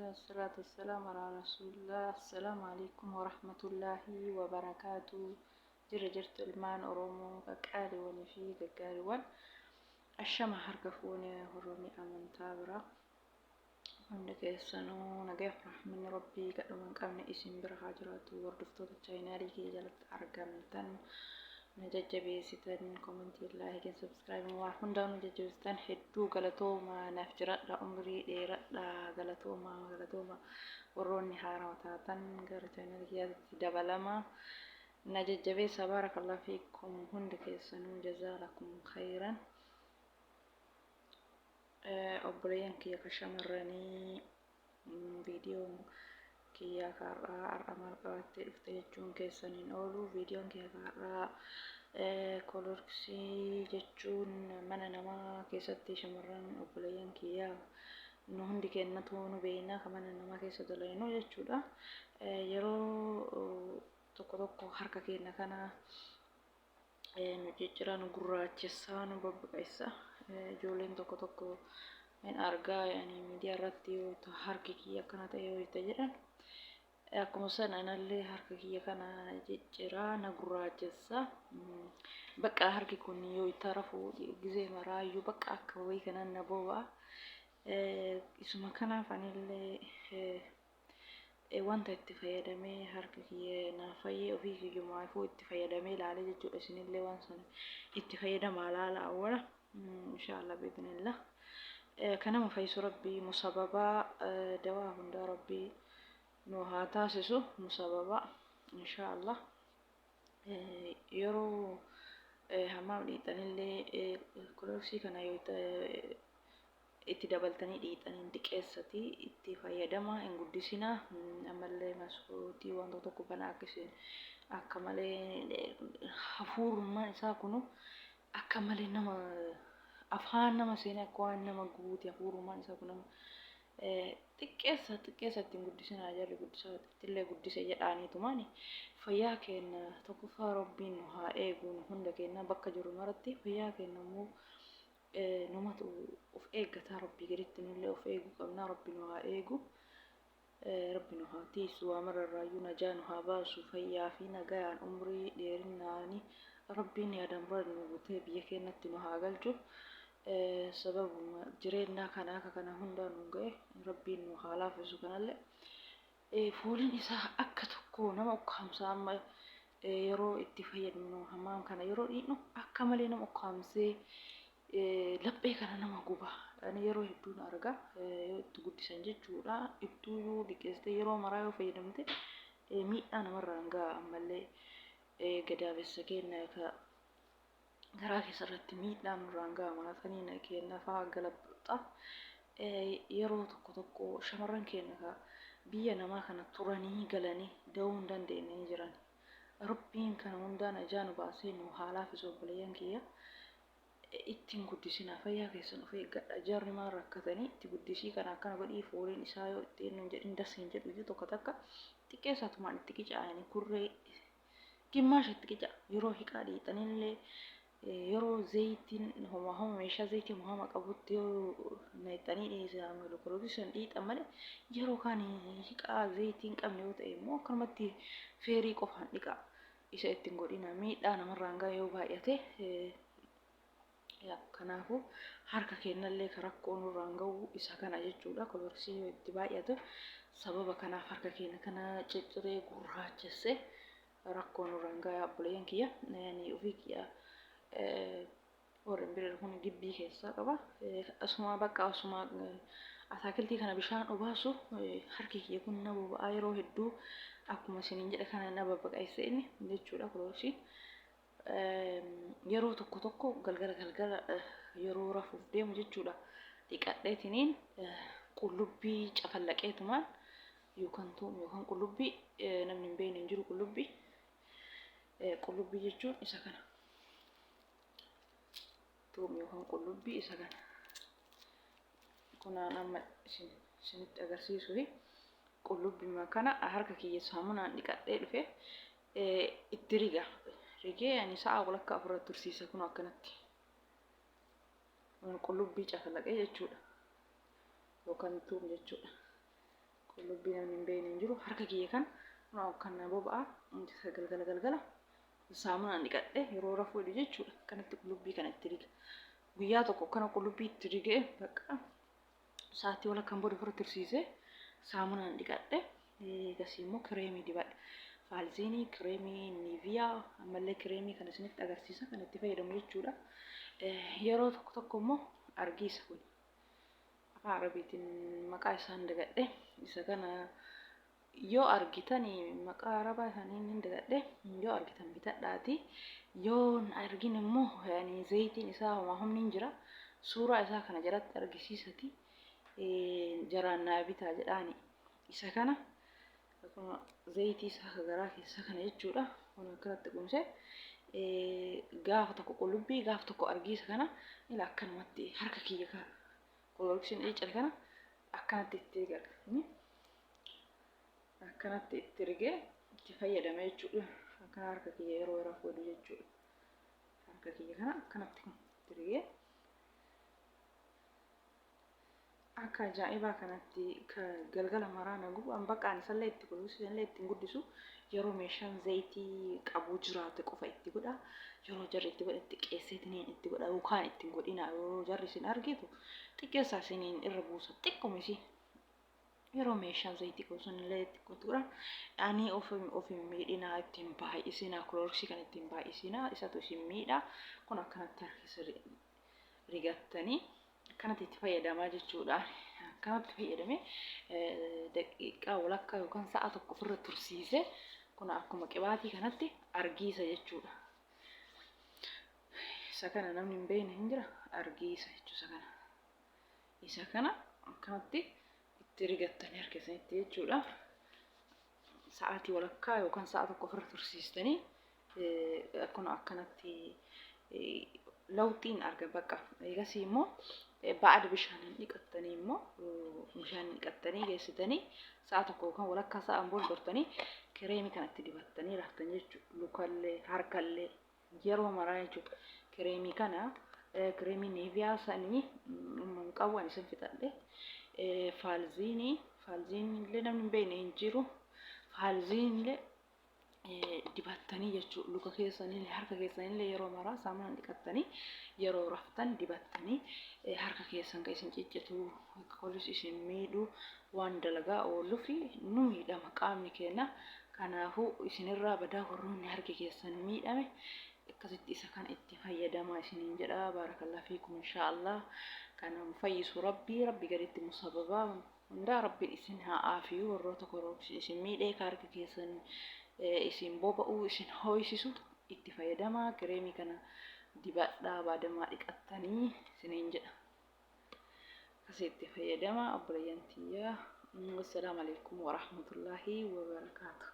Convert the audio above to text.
Alhamdulillah, wassalatu wassalamu ala rasulillah. Assalaamu alaikum warahmatullahi wabarakaatu. Jira jirtu ilmaan Oromoo qaqqaaliiwwanii fi gaggaariiwwan. Ashama harka fuune hordofni amantaa biraa. Hundi keessanuu nagayaaf rahmanni Rabbii gadhuma hin qabne isin bira haa jiraatu. Hordoftoota chaayinaalii kiyya jalatti argamtan na jajjabeessitan komentii laayikiin sabskiraayib waa hundaa nu jajjabeessitan hedduu galatooma naaf jiradha umrii dheeradha galatooma galatooma warroonni haarawa taatan gara chaayinaalii kiyyaatti dabalama na jajjabeessa baarakallahu fiikum hundi keessanuu jazaa lakum khayran. Obboleeyyan kiyya ka shamarranii viidiyoon kiyya ka har'aa har'a maal qabattee dhufte jechuun keessan hin oolu. Viidiyoon kiyya ka har'aa kolorksii jechuun mana namaa keessatti shamarran obboleeyyan kiyya nu hundi kennatu nu beekna ka mana namaa keessa dalaynu jechuudha. Yeroo tokko tokko harka keenya kana nu ciccira, nu gurraachessa, nu babbaqaysa. Ijoolleen tokko tokko hin argaa yani miidiyaa irratti yoo harki kiyya akkana ta'e yoo itti jedhan akkuma san anallee harka kiyya kana ciccira, na gurraachessa. Bakka harki kun yoo itti rafu gizee maraayyuu bakka akka wayii kanaan na boba'a. Isuma kanaaf anillee wanta itti fayyadamee harka kiyya naa fayyee ofii kiyyumaafuu itti fayyadamee ilaalee jechuudha. Isinillee waan sana itti fayyadamaa laala awwala inshaallah biidhnillah. Kan nama fayyisu rabbii musababaa dawaa hundaa rabbii nu haa taasisu musababaa inshaallah. Yeroo hammaam dhiixanillee kolorksii kana yoo itti dabaltanii dhiixaniin xiqeessati itti fayyadama hin guddisinaa. Ammallee maskootii wanta tokko banaa akka isin akka malee hafuurummaan isaa kunu akka malee nama afaan nama seenee akka waan nama gubuuti hafuurummaan isaa kun nama xiqqeessa xiqqeessa ittiin guddisinaa jarri guddisaa ittillee guddise jedhaaniitumaani fayyaa keenya tokkoffaa rabbiin nu haa eegu nu hunda keenya bakka jiru maratti fayyaa keenya immoo numatu of eeggataa rabbii gaditti nullee of eeguu qabnaa rabbi nu haa eegu rabbi nu haa tiisu waa mararraayyuu najaa nu haa baasu fayyaa fi nagayaan umrii dheerinnaani rabbiin yaada murad nu guutee biyya keenyatti nu haa galchu sababuma jireenyaa kana akka kana hundaa nu ga'e rabbiin nu haa laaffisu kanallee Fooliin isaa akka tokko nama ukkaamsa amma yeroo itti fayyadamnu hammaam kana yeroo dhiqnu akka malee nama ukkaamsee laphee kana nama guba. Ani yeroo hedduun arga yoo itti guddisan jechuudha. Ittuu yoo liqeessite yeroo maraa yoo fayyadamte miidhaa namarraan ga'a ammallee gadaamessa keenya ka garaa keessa irratti miidhaa nurraan ga'a maataniin keenya fa'aa galabaxa. Yeroo tokko tokko shamarran keenya ka biyya namaa kana turanii galanii da'uu hin dandeenye ni jiran. Rabbiin kana hundaa najaa nu baasee nu haa laaffisu obboleeyyan kiyya. Ittiin guddisinaa fayyaa keessan of eeggadha. Jarri maal rakkatanii itti guddisii kana akkana godhii fooliin isaa yoo itti eenyu hin jedhin das hin jedhu iyyuu tokko takka xiqqeessaatumaan itti qica'anii kurree Gimmaasha itti qica yeroo hiqaa dhiixanillee yeroo zayitiin homa homa meeshaa zayitii homa homa qabutti yoo naqxanii dhiisan lokolobii dhiixan malee yeroo kaan hiqaa zayitii hin qabne yoo ta'e immoo akkanumatti feerii qofaan dhiqaa isa ittiin godhina miidhaa namarraan ga'a yoo baay'ate. Kanaafuu harka keenyallee ka rakkoo nurraan gahu isa kana jechuudha. Kolorksii yoo itti baay'atu sababa kanaaf harka keenya kana cicciree gurraachesse rakkoo nurraan gaha obboleeyyan kiyya. Yani ofii kiyya warri bira kun gibbii keessaa qaba. Asuma bakka asuma ataakiltii kana bishaan obaasu harki kiyya kun na boba'aa yeroo hedduu akkuma isiniin jedhe kana na babbaqayse inni jechuudha kolorksiin. Yeroo tokko tokko galgala galgala yeroo rafuuf deemu jechuudha dhiqadheetiniin qullubbii cafallaqeetumaan yookaan tuum yookaan qullubbii namni hin beekne hin jiru qullubbii qullubbii jechuun isa kana tuum yookaan qullubbii isa kana kunaan amma isin isinitti agarsiisufi qullubbii kana harka kiyya saamunaan dhiqadhee dhufe itti riga. Rigee ani sa'a walakkaa ofirra tursiisa kun akkanatti. Qullubbii cafalaqee jechuudha. Yookaan tuum jechuudha. Qullubbii namni hin beekne hin jiru. Harka kiyya kan kunoo kan na boba'a galgala galgala saamunaan dhiqadhe yeroo rafuu jedhu jechuudha. Akkanatti qullubbii kana itti riga. Guyyaa tokko akkana qullubbii itti rigee bakka sa'aatii walakkaan booda ofirra tursiisee saamunaan dhiqadhe. Eegasii immoo kireemii dibadha. Faalziinii, kireemii niiviyaa, ammallee kireemii kana isinitti agarsiisa kan itti fayyadamu jechuudha. Yeroo tokko tokko immoo argiisa kun afaan arabiitiin maqaa isaan dagadhe isa kana yoo argitan maqaa arabaa isaanii hin dagadhe yoo argitan bitadhaati yoo hin argin immoo yani zayitiin isaa homaa humni hin jira suuraa isaa kana jalatti argisiisati jaraan naa bitaa jedhaani isa kana akkuma zayitii isaa ka garaa keessaa kana jechuudha kun akkanatti qumse gaafa tokko qullubbii gaafa tokko argiisa kana ila akkanumatti harka kiyya ka kolorksiin ciccire kana akkanatti itti riga akkanatti itti rigee itti fayyadama jechuudha akkana harka kiyya yeroo yeroo godhu jechuudha harka kiyya kana akkanatti itti rigee Akka ajaa'ibaa kanatti ka galgala maraa na gubu an bakka ani isallee itti godhu isallee ittiin guddisu yeroo meeshaan zayitii qabu jiraate qofa itti godha yeroo jarri itti godhe xiqqeesseetiniin itti godha yookaan itti hin godhina yeroo jarri isin argitu xiqqeessaa isiniin irra buusa xiqquma isii yeroo meeshaan zayitii qabu sunillee itti godha ani of of hin miidhinaa ittiin baay'isinaa kilooroksii kan ittiin baay'isinaa isatu isin miidha kun akkanatti harkisa rigattanii akkanatti itti fayyadamaa jechuudha. Akkanatti fayyadamee daqiiqaa walakkaa yookaan sa'a tokko ofirra tursiise kun akkuma qibaatii kanatti argiisa jechuudha. Isa kana namni hin beekne hin jira argiisa jechuudha isa kana. Isa kana akkanatti itti rigattanii harka isinitti jechuudha. Sa'aatii walakkaa yookaan sa'a tokko ofirra tursiistanii akkuma akkanatti lawxiin arga bakka eegasii immoo ba'aada bishaaniin dhiqattanii immoo bishaaniin dhiqattanii geessitanii sa'a tokko yookaan walakkaa sa'aan booda gortanii kireemii kanatti dibattanii raftan jechuudha. Lukallee harkallee yeroo maraa jechuudha. Kireemii kana kireemii niiviyaa sanii hin qabu ani isin fixadhe. Faalziinii faalziinii illee namni hin beekne hin jiru. Faalziinii illee dibattanii jechuudha. Luka keessanillee harka keessanillee yeroo maraa saamunaan dhiqattanii yeroo raftan dibattanii harka keessan kan isin ciccitu kolis isin miidhu waan dalagaa oolufi nu miidhama qaamni keenya. Kanaafuu isinirraa badaa warroonni harki keessan miidhame akkasitti isa kana itti fayyadamaa isiniin jedha. Baarakallah fiikum inshaallah. Kan fayyisu rabbii rabbi gaditti musababaa hundaa rabbiin isin haa aafiyu warroota korooksi isin miidhee ka harki keessan isin boba'u isin hooysisu itti fayyadamaa kireemii kana dibadhaa baadamaa dhiqattanii isiniin jedha. Akkasii itti fayyadamaa obboleeyyan tiyyaa. Wassalaamu alaikum warahmatullaahi wabarakaatuh.